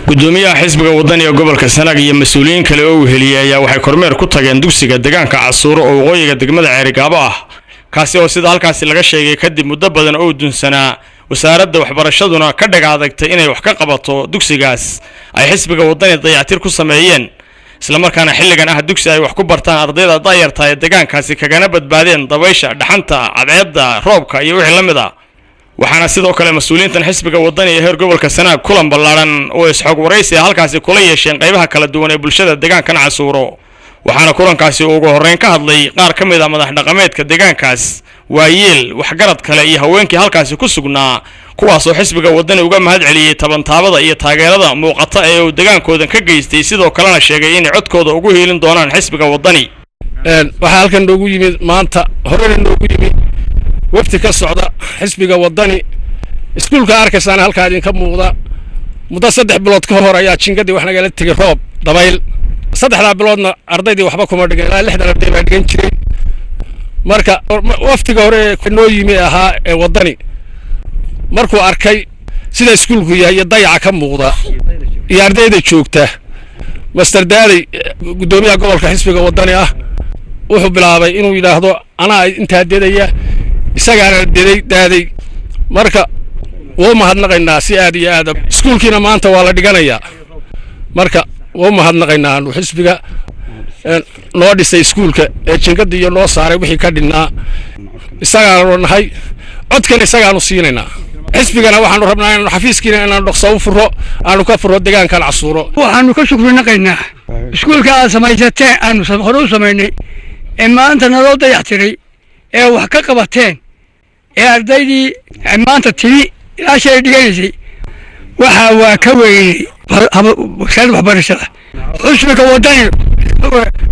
Gudoomiyaha xisbiga Wadani ee gobolka Sanaag iyo mas-uuliyiin kale oo weheliyey ayaa waxay kormeer ku tageen dugsiga deegaanka Casuuro oo waqooyiga degmada Ceerigaabo ah, kaasi oo sida halkaasi laga sheegay kadib muddo badan oo dunsanaa, wasaaradda waxbarashaduna ka dhag adagtay inay wax ka qabato dugsigaas, ay xisbiga Wadani dayactir ku sameeyeen, islamarkaana xilligan ah dugsi ay wax ku bartaan ardayda da'yarta ee deegaankaasi, kagana badbaadeen dabaysha, dhaxanta, cadceedda, roobka iyo wixii la mid ah. Waxaana sidoo kale mas-uuliyiintan xisbiga Wadani ee heer gobolka Sanaag kulan ballaadhan oo isxog waraysi ah halkaasi kula yeesheen qaybaha kala duwan ee bulshada deegaankan Casuuro. Waxaana kulankaasi ugu horreyn ka hadlay qaar ka mid ah madax dhaqameedka deegaankaas, waayeel, waxgarad kale iyo haweenkii halkaasi ku sugnaa, kuwaasoo xisbiga Wadani uga mahad celiyey tabantaabada iyo taageerada muuqata ee uu degaankoodan ka geystay, sidoo kalena sheegay inay codkooda ugu hiilin doonaan xisbiga Wadani. Waxaa halkan noogu yimid maanta, horena noogu yimid, wafdi ka socda xisbiga Wadani. Iskuulka arkaysaana halkaa idinka muuqda, muddo 3 bilood ka hor ayaa jingadii wax nagala tegey, roob, dabayl. 3-daa biloodna ardaydii waxba kuma dhigan, ilaa 60 arday baa dhigan jiray. Marka wafdiga hore ee noo yimi ahaa ee Waddani, markuu arkay sida iskuulku yahay iyo dayaca ka muuqda iyo ardayda joogta, Master Daaday, guddoomiyaha gobolka xisbiga Waddani ah, wuxuu bilaabay inuu yidhaahdo anaa intaa dedaya, isagaana deday Daaday. Marka wuu mahadnaqaynaa si aad iyo aad. Iskuulkiina maanta waa la dhiganayaa. Marka wuu mahadnaqaynaa aanu xisbiga noo dhisay iskuulka ee jinkadii iyo noo saaray wixii ka dhinnaa. Isagaanu nahay, codkana isagaanu siinaynaa. Xisbigana waxaanu rabnaa inaanu xafiiskiina inaanu dhaqso u furo, aanu ka furo deegaankan Casuuro. Waxaanu ka shukrinaqaynaa iskuulka aad samaysateen, aanu hore u samaynay, ee maanta naloo dayactiray, ee wax ka qabateen, ee ardaydii maanta timi ilaa shay dhiganaysay. Waxa waa ka weynay wasaaradda waxbarashada. Xusbiga Wadani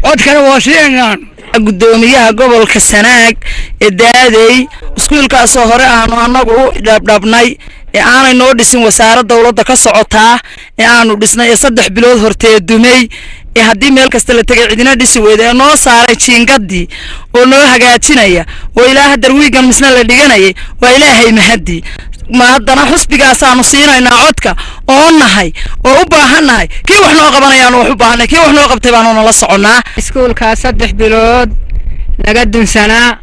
codkana waa siinaynaan. Guddoomiyaha gobolka Sanaag ee Daadey, iskuulkaasoo hore aanu annagu u dhabdhabnay ee aanay noo dhisin wasaarad dowladda ka socotaa, ee aanu dhisnay, ee 3 bilood hortee dumay, ee haddii meel kasta la tegay cidina dhisi weyda, ee noo saaray jiingaddii oo noo hagaajinaya, oo ilaa haddar wiigan misna la dhiganayay, waa Ilaahay mahadii. Ma haddana xusbigaasaanu siinaynaa codka oo nahay oo u baahannahay. Kii wax noo qabanayaanu wax u baahanay, kii wax noo qabtay baanu nala soconnaa. Iskuulkaa 3 bilood naga dunsanaa,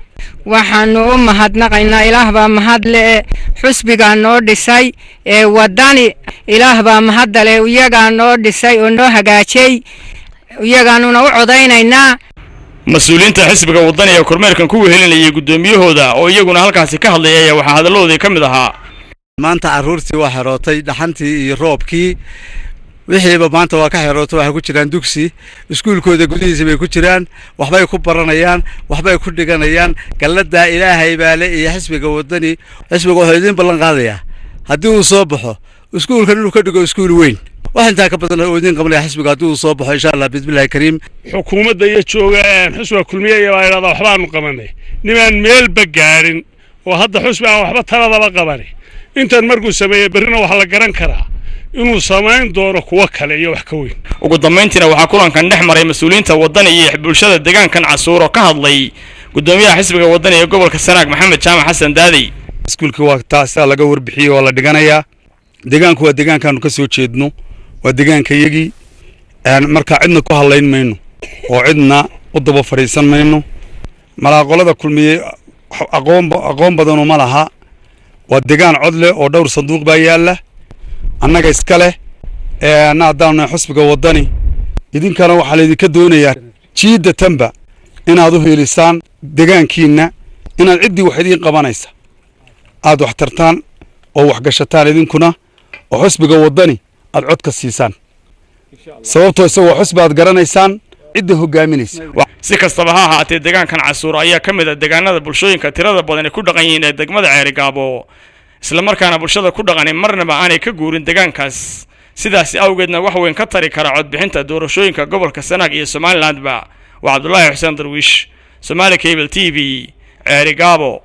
waxaanu u mahadnaqaynaa, Ilaah baa mahad le, xusbigaa noo dhisay ee Wadani. Ilaah baa mahadda leh, iyagaa noo dhisay oo noo hagaajay, iyagaanuna u codaynaynaa. Mas-uuliyiinta xisbiga Wadani ee kormeerkan ku wehelinayay guddoomiyahooda oo iyaguna halkaasi ka hadlay ayaa waxaa hadalladoodii ka mid ahaa: Maanta carruurtii waa xerootay, dhaxantii iyo roobkii wixiiba maanta waa ka xerootay. Waxay ku jiraan dugsi, iskuulkooda gudihiisa bay ku jiraan, waxbay ku baranayaan, waxbay ku dhiganayaan. Galladaa Ilaahay baa le iyo xisbiga Wadani. Xisbiga wuxuu idiin ballan qaadayaa haddii uu soo baxo iskuulkan inuu ka dhigo iskuul weyn. Wax intaa ka badan oo idiin qabanaya xisbiga haddii uu soo baxo, insha Allah, bismillahi kariim. Xukuumadda iyo jooga xusbiga Kulmiye iyo baa idhahdaa waxbaanu qabanay. Nimaan meelba gaadhin oo hadda xusbi aan waxba taladaba qabani, intan markuu sameeyey, berrina waxaa la garan karaa inuu samayn doono kuwo kale iyo wax ka weyn. Ugu dambayntiina waxaa kulankan dhex maray mas-uuliyiinta Wadani iyo bulshada deegaankan Casuuro ka hadlay guddoomiyaha xisbiga Wadani ee gobolka Sanaag, Maxamed Jaamac Xasan Daadey. Iskuulkii waa taasaa laga warbixiyey, waa la dhiganayaa. Deegaanku waa deegaankaanu ka soo jeedno, waa deegaanka iyagii. Marka cidna ku hadlayn mayno oo cidna u daba fadhiisan mayno. Malaa qolada Kulmiyey aqoon badanu ma laha. Waa deegaan cod leh oo dhowr sanduuq baa yaalla, annaga iska leh anna haddaanu nahay xusbiga Waddani. Idinkana waxaa laydinka doonayaa jiidda tanba inaad u hiilisaan deegaankiinna, inaad ciddii wax idiin qabanaysa aad wax tartaan oo wax gashataan idinkuna, oo xusbiga Waddani aad codka siisaan, sababtoo isagoo xusbi aad garanaysaan cidda hoggaaminaysa. Si kastaba ha ahaatee, deegaankan Casuur ayaa ka mid ah deegaanada bulshooyinka tirada badan ay ku dhaqan yihiin ee degmada Ceerigaabo, islamarkaana bulshada ku dhaqani marnaba aanay ka guurin deegaankaas. Sidaasi awgeedna wax weyn ka tari kara codbixinta doorashooyinka gobolka Sanaag iyo Somalilandba. Waa Cabdulaahi Xuseen Darwiish, Somaali Cable TV, Ceerigaabo.